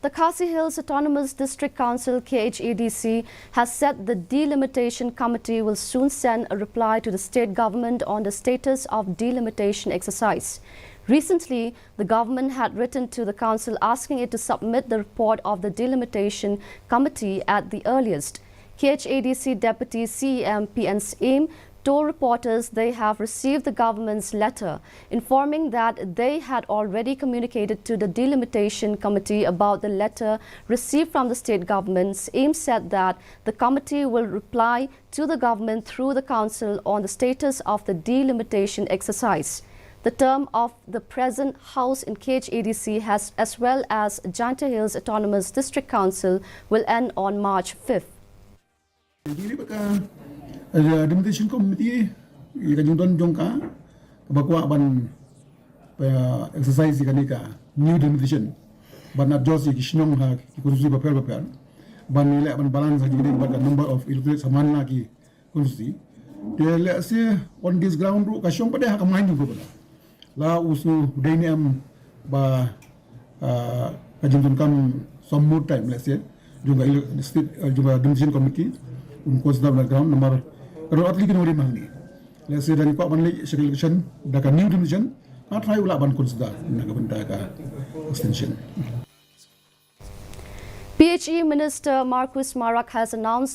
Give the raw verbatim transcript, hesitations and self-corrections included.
The Khasi Hills Autonomous District Council, K H A D C, has said the Delimitation Committee will soon send a reply to the state government on the status of delimitation exercise. Recently, the government had written to the council asking it to submit the report of the Delimitation Committee at the earliest. K H A D C Deputy C E M P N Syiem told reporters they have received the government's letter informing that they had already communicated to the Delimitation Committee about the letter received from the state government. Syiem said that the committee will reply to the government through the council on the status of the delimitation exercise. The term of the present House in K H A D C has, as well as Jaintia Hills Autonomous District Council, will end on March fifth. Jadi bad ka, eh, Delimitation Committee, ïa ka jingdon jong ka, kaba kwah ban, eh, exercise ïa kane ka new delimitation. Ban adjust ïa ki shnong ha ki constituency bapher bapher. Ban ïaleh ban balance ha ki dei bad ka number of electorates ha man la ki constituency. Te lehse on this ground ruh ka shong pat de ha ka mind jong ka bynta. La u shu dei ne em ba, ah, ka jingdonkam some more time, lehse jong ka ele-, state, ah, jong ka Delimitation Committee un consider on the ground namar ka don at least ki nongrim hangne. Lehse da ngi kwah ban leit sha ka election da ka new delimitation, nga try u lah ban consider na ka bynta ka extension. P H E Minister Marcuise Marak has announced